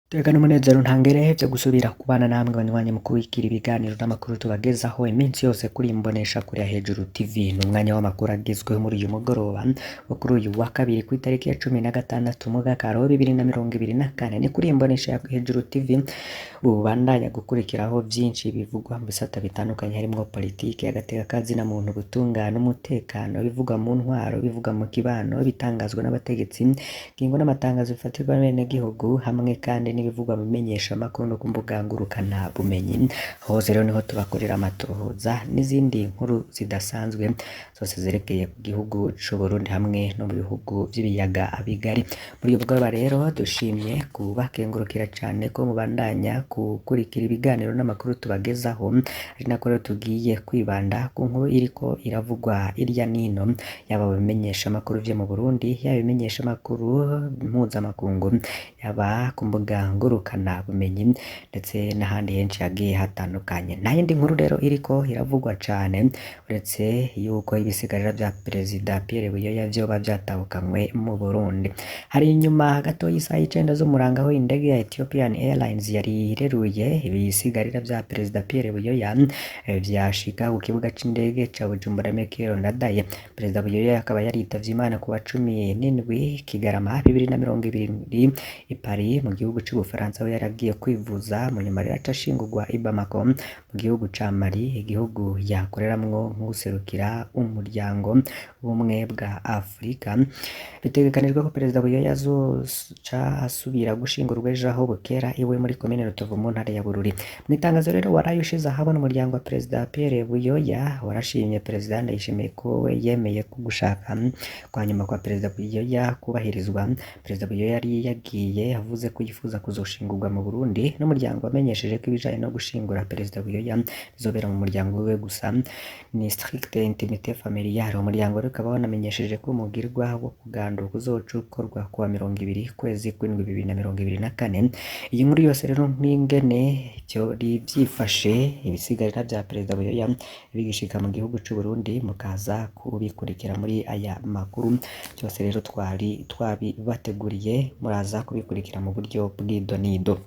Tega n'umunezero ntangere vyo gusubira kubana namwe banywanyi mu kubikira ibiganiro n'amakuru tubagezaho iminsi yose kuri Imbonesha Kure ya Hejuru TV. Ni umwanya w'amakuru agezweho muri uyu mugoroba wo kuri uyu wa kabiri ku itariki ya 16 Mugakaro 2024. Ni kuri Imbonesha ya Hejuru TV ubandanya gukurikiraho vyinshi bivugwa mu bisata bitandukanye, harimwo politike, agateka kazina muntu, ubutungane, umutekano, bivugwa mu ntwaro, bivugwa mu kibano, bitangazwa n'abategetsi, ingingo n'amatangazo bifatirwa n'abenegihugu, hamwe kandi n'ibivugwa mu bimenyeshamakuru no ku mbuga ngurukana bumenyi. Hose rero niho tubakorera amatohoza n'izindi nkuru zidasanzwe zose zerekeye ku gihugu c'u Burundi hamwe no mu bihugu vy'ibiyaga bigari. Muri uyu mugoroba rero dushimye kubakengurukira cane ko mubandanya gukurikira ibiganiro n'amakuru tubagezaho, ari nako rero tugiye kwibanda ku nkuru iriko iravugwa irya nino, yaba mu bimenyeshamakuru vyo mu Burundi, yaba ibimenyeshamakuru mpuzamakungu, yaba ku mbuga ngurukana bumenyi ndetse n'ahandi henshi hagiye hatandukanye. Nta yindi nkuru rero iriko iravugwa cane uretse yuko ibisigarira vya Perezida Pierre Buyoya vyoba vyatahukanywe mu Burundi. Hari inyuma gato y'isaha 9 z'umurango aho indege ya Ethiopian Airlines yari ireruye ibisigarira vya Perezida Pierre Buyoya vyashika ku kibuga c'indege ca Bujumbura Melchior Ndadaye. Perezida Buyoya akaba yaritavye Imana ku wa 17 Kigarama 2020 i Paris mu gihugu c'Ubufaransa, aho yari agiye kwivuza. Mu nyuma rero aca ashingurwa i Bamako mu gihugu ca Mali, igihugu yakoreramwo nk'uwuserukira umuryango w'ubumwe bwa Afrika. Bitegekanijwe ko Perezida Buyoya azoca asubira gushingurwa ejo aho bukera iwe muri komine Rutovu mu ntara ya Bururi. Mu itangazo rero waraye ushize ahabona, umuryango wa Perezida Pierre Buyoya warashimye Perezida Ndayishimiye ko we yemeye ko gushaka kwa nyuma kwa Perezida Buyoya kubahirizwa. Perezida Buyoya yari yagiye avuze ko yifuza kuzoshingurwa mu Burundi, n'umuryango wamenyesheje ko ibijanye no gushingura Perezida Buyoya bizobera mu muryango wiwe gusa, ni stricte intimité familiale. Umuryango rero ukaba wanamenyesheje ko umugirwa wo kuganduka uzoca ukorwa kuwa 20 kwezi kw'indwi 2024. Iyi nkuru yose rero nk'ingene vyori vyifashe, ibisigarira vya Perezida Buyoya bigishika mu gihugu c'u Burundi, mukaza kubikurikira muri aya makuru. Vyose rero twari twabibateguriye, muraza kubikurikira mu buryo bw'idonido.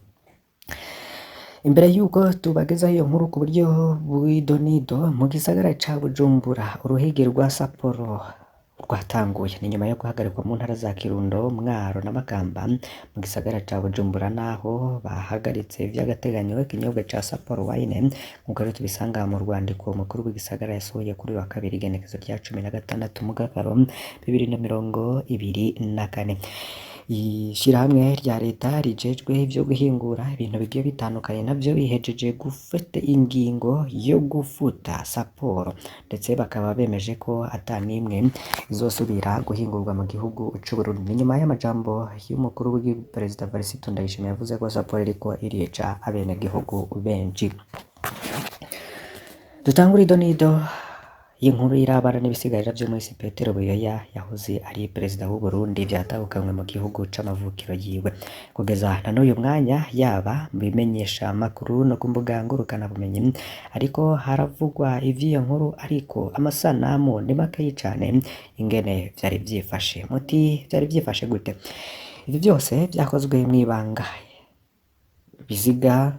Imbere y'uko tubagezaho iyo nkuru ku buryo bw'idonido, mu gisagara ca Bujumbura uruhigi rwa Sapporo rwatanguye. Ni nyuma yo guhagarikwa mu ntara za Kirundo, Mwaro na Makamba. Mu gisagara ca Bujumbura naho bahagaritse vy'agateganyo ikinyobwa ca Sapporo Wine, nk'uko rero tubisanga mu rwandiko umukuru w'igisagara yasohoye kuri uyu wa kabiri igenekezo rya 16 Mugakaro 2024. Ishirahamwe rya leta rijejwe ivyo guhingura ibintu bigiye bitandukanye navyo bihejeje gufata ingingo yo gufuta Sapporo, ndetse bakaba bemeje ko ata n'imwe izosubira guhingurwa mu gihugu c'Uburundi. Ni nyuma y'amajambo y'umukuru w'igihugu Perezida Evariste Ndayishimiye yavuze ko Sapporo iriko irica abenegihugu benshi. Dutangure idonido y'inkuru irabana n'ibisigarira vy'umuhisi Petero Buyoya yahoze ari perezida w'u Burundi vyatahukanywe mu gihugu c'amavukiro yiwe. Kugeza na n'uyu mwanya, yaba mu bimenyesha makuru no ku mbuga ngurukana bumenyi, ariko haravugwa ivy'iyo nkuru, ariko amasanamu ni makeyi cane ingene vyari vyifashe. Muti vyari vyifashe gute? Ivyo vyose vyakozwe mw'ibanga. Biziga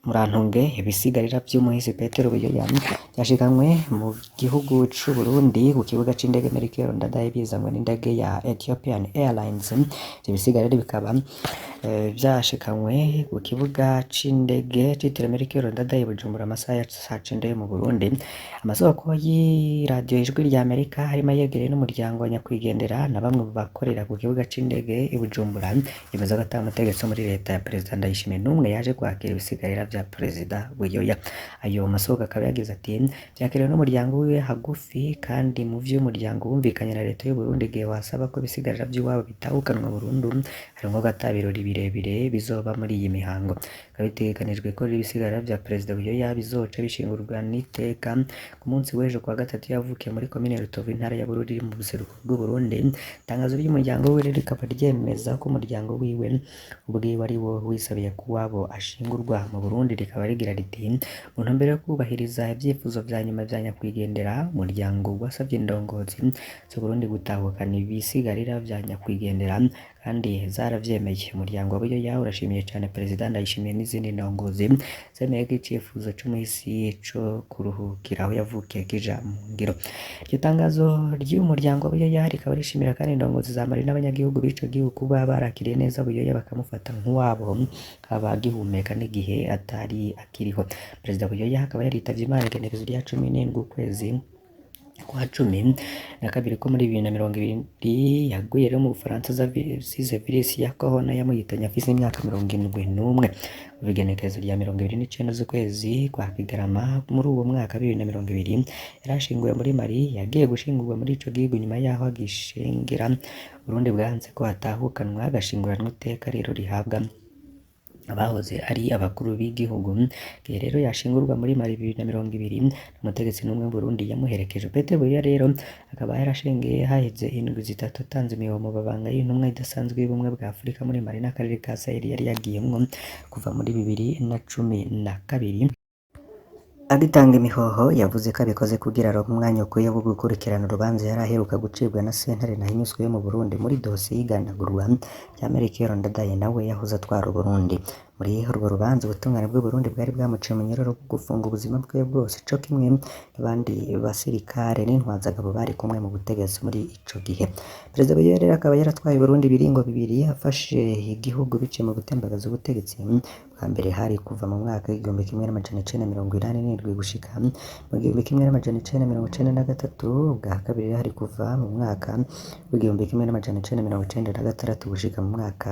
murantunge, ibisigarira vy'umuhisi Petero Buyoya vyashikanywe mu gihugu c'u Burundi ku kibuga c'indege Melchior Ndadaye bizanywe n'indege ya Ethiopian Airlines. Ivyo bisigarira bikaba vyashikanywe ku kibuga c'indege citiriwe Melchior Ndadaye Bujumbura amasaha ya saa cenda yo mu Burundi. Amasoko y'iradiyo Ijwi rya Amerika harimo ayegereye n'umuryango wa nyakwigendera na bamwe mu bakorera ku kibuga c'indege i Bujumbura yemeza ko ata mutegetsi wo muri leta ya Perezida Ndayishimiye n'umwe yaje kwakira ibisigarira vya Perezida Buyoya. Ayo masoko akaba yagize ati: vyakiriwe n'umuryango wiwe hagufi, kandi mu vy'umuryango wumvikanye na leta y'u Burundi igihe wasaba ko ibisigarira vy'iwabo bitahukanwa burundu, harimwo ko ata birori birebire bizoba muri iyi mihango. Bikaba bitegekanijwe ko ibisigara vya Perezida Buyoya bizoca bishingurwa n'iteka ku munsi w'ejo kuwa gatatu yavukiye muri komine Rutovu, intara ya Bururi mu buseruko bw'Uburundi. Itangazo ry'umuryango wiwe rikaba ryemeza ko umuryango wiwe ubwiwe ari wo wisabiye ko uwabo ashingurwa mu Burundi, rikaba rigira riti: mu ntumbero yo kubahiriza ivyifuzo vya nyuma vya nyakwigendera, umuryango wasavye indongozi z'Uburundi gutahukana ibisigarira vya nyakwigendera kandi zaravyemeye. Umuryango wa Buyoya urashimiye cane Perezida Ndayishimiye n'izindi ndongozi zemeye ko icifuzo c'umuhisi co kuruhukira aho yavukiye kija mu ngiro. Iryo tangazo ry'umuryango wa Buyoya rikaba rishimira kandi indongozi za Mali n'abanyagihugu b'ico gihugu kuba barakiriye neza Buyoya bakamufata nk'uwabo aba agihumeka n'igihe atari akiriho. Perezida Buyoya akaba yaritavye Imana igenekerezo rya 17 ukwezi kwa 12 ko muri 2020, yaguye rero mu Bufaransa azize virusi ya corona yamuhitanye afise imyaka 71. Mu igenekerezo rya 29 z'ukwezi kwa Kigarama muri uwo mwaka 2020 yarashinguwe muri Mali, yagiye gushingurwa muri ico gihugu nyuma yaho agishengera Burundi bwanze ko atahukanwa, agashinguranwa iteka rero rihabwa abahoze ari abakuru b'igihugu. Igihe rero yashingurwa muri Mali 2020, umutegetsi n'umwe w'Uburundi yamuherekeje. Petero Buyoya rero akaba yarashengeye haheze indwi 3 atanze imihomo mabanga y'intumwa idasanzwe y'ubumwe bwa Afurika muri Mali n'akarere ka Sahel yari yagiyemwo kuva muri 2012. Agitanga imihoho yavuze ko abikoze kugira aronke umwanya ukwiye wo gukurikirana urubanza yari aheruka gucibwa na sentare Ntahinyuzwa yo mu Burundi muri dosiye y'igandagurwa rya Melchior Ndadaye nawe yahoze atwara Uburundi. Muri urwo rubanza ubutungane bw'Uburundi bwari bwamuciye umunyororo wo gufunga ubuzima bwiwe bwose co kimwe n'abandi basirikare n'intwazagabo bari kumwe mu butegetsi muri ico gihe. Perezida Buyoya rero akaba yaratwaye Uburundi ibiringo bibiri, afashe igihugu biciye mu gutembagaza ubutegetsi. Bwa mbere hari kuva mu mwaka w'1987 gushika mu 1993, ubwa kabiri hari kuva mu mwaka w'1996 gushika mu mwaka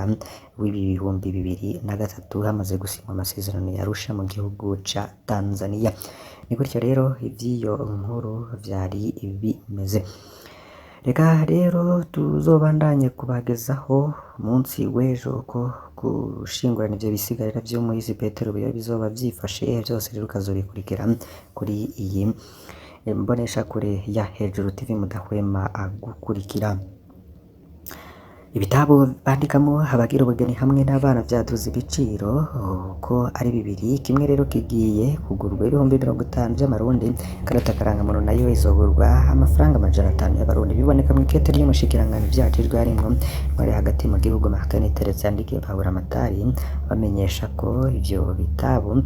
w'2003 hamaze gusinywa amasezerano ya Arusha mu gihugu ca Tanzania. Ni gutyo rero ivy'iyo nkuru vyari bimeze. Reka rero tuzobandanye kubagezaho umunsi w'ejo ko gushingurana ivyo bisigarira vy'umuhisi Petero Buyoya bizoba vyifashe, vyose rero ukazobikurikira kuri iyi mboneshakure ya Hejuru TV mudahwema gukurikira. Ibitabo bandikamo abagira ubugeni hamwe n'abana vyaduze ibiciro ko ari bibiri, kimwe rero kigiye kugurwa 50,000 vy'amarundi, ikarata karangamuntu nayo izogurwa amafaranga 500 y'abarundi. Biboneka mw'ikete ry'umushikiranganji vyajejwe harimwo intwari hagati mu gihugu Martin Teretse yandikiye Baburamatari bamenyesha ko ivyo bitabo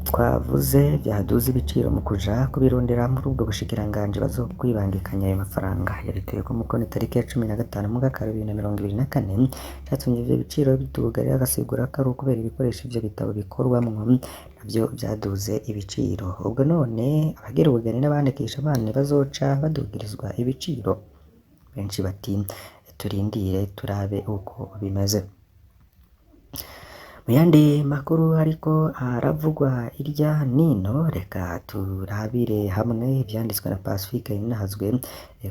twavuze vyaduze ibiciro, mu kuja kubirondera muri ubwo bushikiranganji bazokwibangikanya ayo mafaranga. Yabiteye ko mukono itariki ya 15 mukakaro 2024. Catumye ivyo biciro biduga rero agasigura ko ari ukubera ibikoresho ivyo bitabo bikorwamwo navyo vyaduze ibiciro. Ubwo none abagira ubugeni n'abandikisha abana bazoca badugirizwa ibiciro? Benshi bati turindire turabe uko bimeze. Mu yandi makuru ariko aravugwa irya nino, reka turabire hamwe ivyanditswe na Pacifique Ninahazwe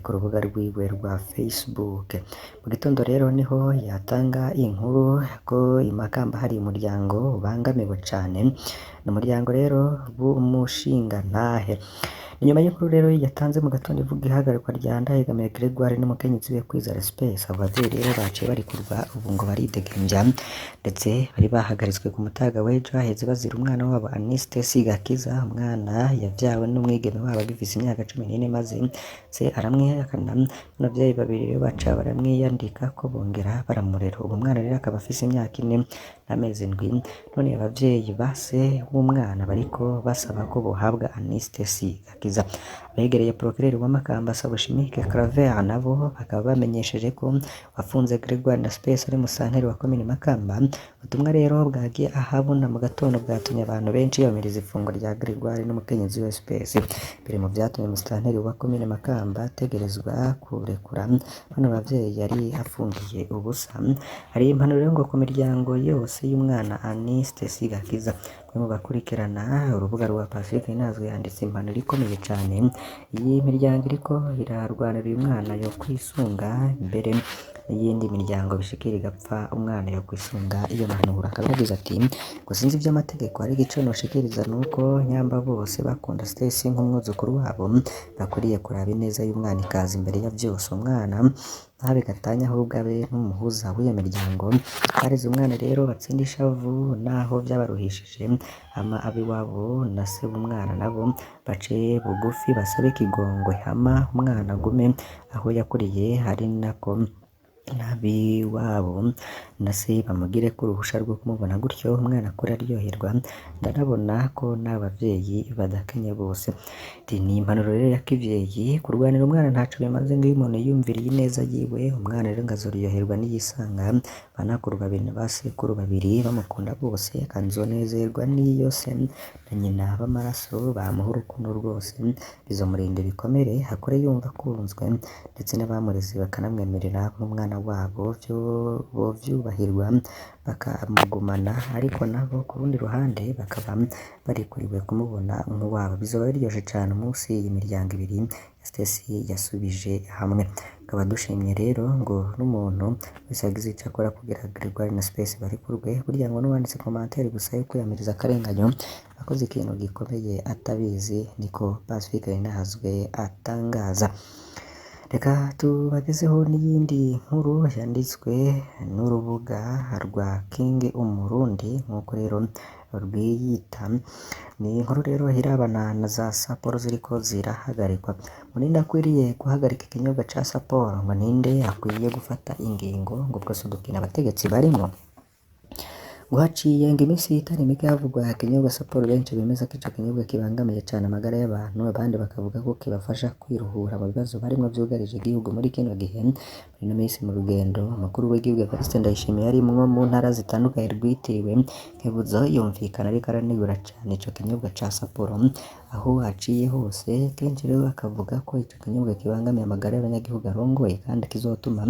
ku rubuga rwiwe rwa Facebook. Mu gitondo rero niho yatanga inkuru ko i Makamba hari umuryango ubangamiwe cane, ni umuryango rero w'umushingantahe. Inyuma y'inkuru rero yatanze mu gatondo ivuga ihagarikwa rya Ndayegamiye Gregoire n'umukenyezi we Kwizera Space, abo bavyeyi rero baciye barekurwa ubu ngo baridegembya, ndetse bari bahagaritswe ku mutaga w'ejo haheze bazira umwana wabo Aniste Sigakiza, umwana yavyawe n'umwigeme wabo agifise imyaka 14, maze se aramwihakana. Abavyeyi babiri rero baca baramwiyandika ko bongera baramurera. Uwo mwana rero akaba afise imyaka 4 n'amezi 7. None abavyeyi ba se w'umwana bariko basaba ko bohabwa Aniste Sigakiza. Abegereye Procureur wa Makamba Sabushimike Claver nabo bakaba bamenyesheje ko wafunze Gregoire na Space ari musanteri wa komine Makamba. Ubutumwa rero bwagiye ahabona mu gatondo bwatumye abantu benshi bamiriza ifungwa rya Gregoire n'umukenyezi we Space. Biri mu vyatumye musanteri wa komine Makamba ategerezwa kurekura bano bavyeyi yari afungiye ubusa. Hari impanuro rero ngo ku miryango yose y'umwana Aniste Sigakiza. Umwe mu bakurikirana urubuga rwa Pacifique Ninahazwe yanditse impanuro ikomeye cane. Iyi miryango iriko irarwanira uyu mwana yo kwisunga mbere n'iyindi miryango bishikira igapfa, umwana yokwisunga iyo mpanuro. Akaba yagize ati ngo sinzi ivy'amategeko, ariko ico noshikiriza nuko nyamba bose bakunda Stacy nk'umwuzukuru wabo, bakwiriye kuraba ineza y'umwana ikaza imbere ya vyose. Umwana ntabe gatanya ahubwo abe n'umuhuza w'iyo miryango. Bareze umwana rero batsinde ishavu naho vyabaruhishije, hama ab'iwabo na se w'umwana nabo bace bugufi basabe ikigongwe, hama umwana agume aho yakuriye, ari nako n'abiwabo na se bamugireko uruhusha rwo kumubona, gutyo umwana akure aryoherwa. Ndanabona ko n'abavyeyi badakenye bose. Ati ni impanuro rero ya kivyeyi, kurwanira umwana ntaco bimaze ngo iyo umuntu yiyumviriye ineza yiwe, umwana rero ngo azoryoherwa niyisanga banakuru babiri na basekuru babiri bamukunda bose, akazonezerwa n'iyo se na nyina b'amaraso bamuha urukundo rwose, bizomurinda ibikomere, akure yumva akunzwe, ndetse n'abamureze bakanamwemerera nk'umwana wabo, bovyubahirwa bakamugumana, ariko nabo ku rundi ruhande bakaba barikuriwe kumubona nk'uwabo. Bizoba biryoshe cane umunsi iyi miryango ibiri ya Stacy yasubije hamwe. Tukaba dushimye rero ngo n'umuntu wese yagize ico akora kugira Gregoire na Space barekurwe, burya ngo n'uwanditse commentaire gusa yo kwiyamiriza akarenganyo akoze ikintu gikomeye atabizi, niko Pacifique Ninahazwe atangaza. Reka tubagezeho n'iyindi nkuru yanditswe n'urubuga rwa King Umurundi nk'uko rero rwiyita. Ni inkuru rero irabana na za Sapporo ziriko zirahagarikwa. Ngo ninde akwiriye guhagarika ikinyobwa ca Sapporo? Ngo ninde akwiye gufata ingingo? Ngo ubwo si udukino abategetsi barimwo? Ngo haciye ngo iminsi itari mike havugwa ikinyobwa Sapporo, benshi bemeza ko ico kinyobwa kibangamiye cane amagara y'abantu, abandi bakavuga ko kibafasha kwiruhura mu bibazo barimwo vyugarije igihugu muri kino gihe. Muri ino minsi mu rugendo umukuru w'igihugu Evariste Ndayishimiye arimwo mu ntara zitandukanye rwitiriwe Nkebuzo, yumvikana ariko aranegura cane ico kinyobwa ca Sapporo aho aciye hose. Kenshi rero akavuga ko ico kinyobwa kibangamiye amagara y'abanyagihugu arongoye, kandi kizotuma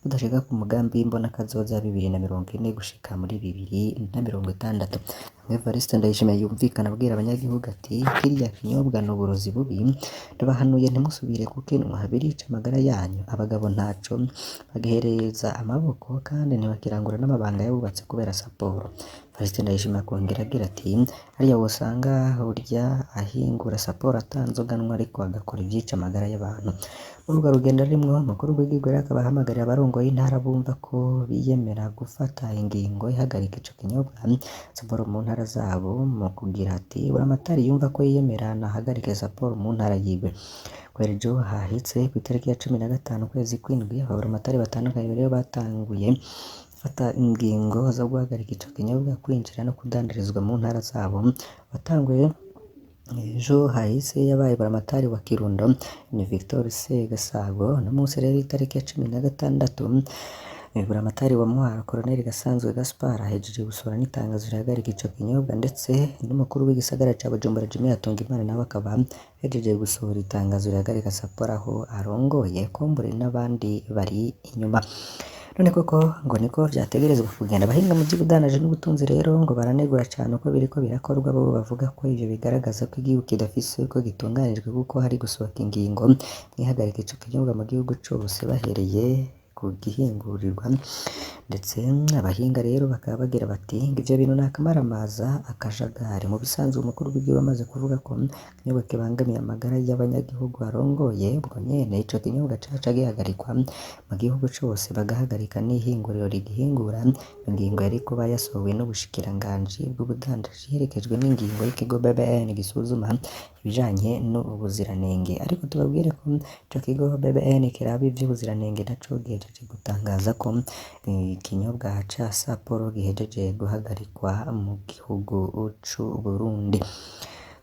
badashika ku mugambi w'imbonakazoza 2040 gushika muri 2060. Evariste Ndayishimiye yumvikana abwira abanyagihugu ati kiriya kinyobwa ni uburozi bubi, ndabahanuye ntimusubire kukinwa, birica amagara yanyu. Abagabo ntaco bagihereza amaboko kandi ntibakirangura n'amabanga y'abubatsi kubera Sapporo. Evariste Ndayishimiye akongera agira ati hariya wosanga urya ahingura Sapporo ata nzoga anywa, ariko agakora ivyica amagara y'abantu. Muri urwo rugendo arimwo, umukuru w'igihugu rero akaba ahamagarira abarongoye intara bumva ko biyemera gufata ingingo ihagarika ico kinyobwa Sapporo mu ntara zabo, mu kugira ati buramatari yumva ko yiyemera nahagarike Sapporo mu ntara yiwe. Kubera ejo hahise kw'itariki ya 15 ukwezi kw'indwi, ababuramatari batandukanye rero batanguye gufata ingingo zo guhagarika ico kinyobwa kwinjira no kudandarizwa mu ntara zabo. Watanguye ejo hahise yabaye buramatari wa Kirundo ni Victor Segasago. Uno munsi rero itariki ya 16, buramatari wa Mwaro Colonel Gasanzwe Gaspard ahejeje gusohora n'itangazo rihagarika ico kinyobwa, ndetse n'umukuru w'igisagara ca Bujumbura Jimmy Hatungimana nawe akaba ahejeje gusohora itangazo rihagarika Sapporo aho arongoye, kumbure n'abandi bari inyuma. None koko ngo niko vyategerezwa kugenda. Abahinga mu vy'ubudandaji n'ubutunzi rero ngo baranegura cane uko biriko birakorwa, bo bavuga ko ivyo bigaragaza ko igihugu kidafise uko gitunganijwe, kuko hari gusohoka ingingo ihagarika ico kinyobwa mu gihugu cose bahereye ku gihingurirwa. Ndetse abahinga rero bakaba bagira bati ngo ivyo bintu ni akamaramaza, akajagari. Mu bisanzwe umukuru w'igihugu amaze kuvuga ko ikinyobwa kibangamiye amagara y'abanyagihugu arongoye, ubwo nyene ico kinyobwa caca gihagarikwa mu gihugu cose, bagahagarika n'ihinguriro rigihingura. Iyo ngingo yari kuba yasohowe n'ubushikiranganji bw'ubudandaji iherekejwe n'ingingo y'ikigo BBN gisuzuma ibijanye n'ubuziranenge. Ariko tubabwire ko ico kigo BBN kiraba ivy'ubuziranenge naco gihejeje gutangaza ko ikinyobwa ca Sapporo gihejeje guhagarikwa mu gihugu c'Uburundi.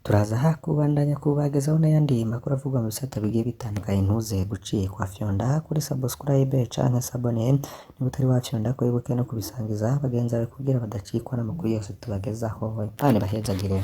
Turaza aha kubandanya kubagezaho n'ayandi makuru avugwa mu bisata bigiye bitandukanye. Ntuze gucikwa, fyonda kuri subscribe canke s'abonner niba utari wafyonda, wibuke no kubisangiza bagenzi bawe kugira badacikwa n'amakuru yose tubagezaho. Imana ibahezagire.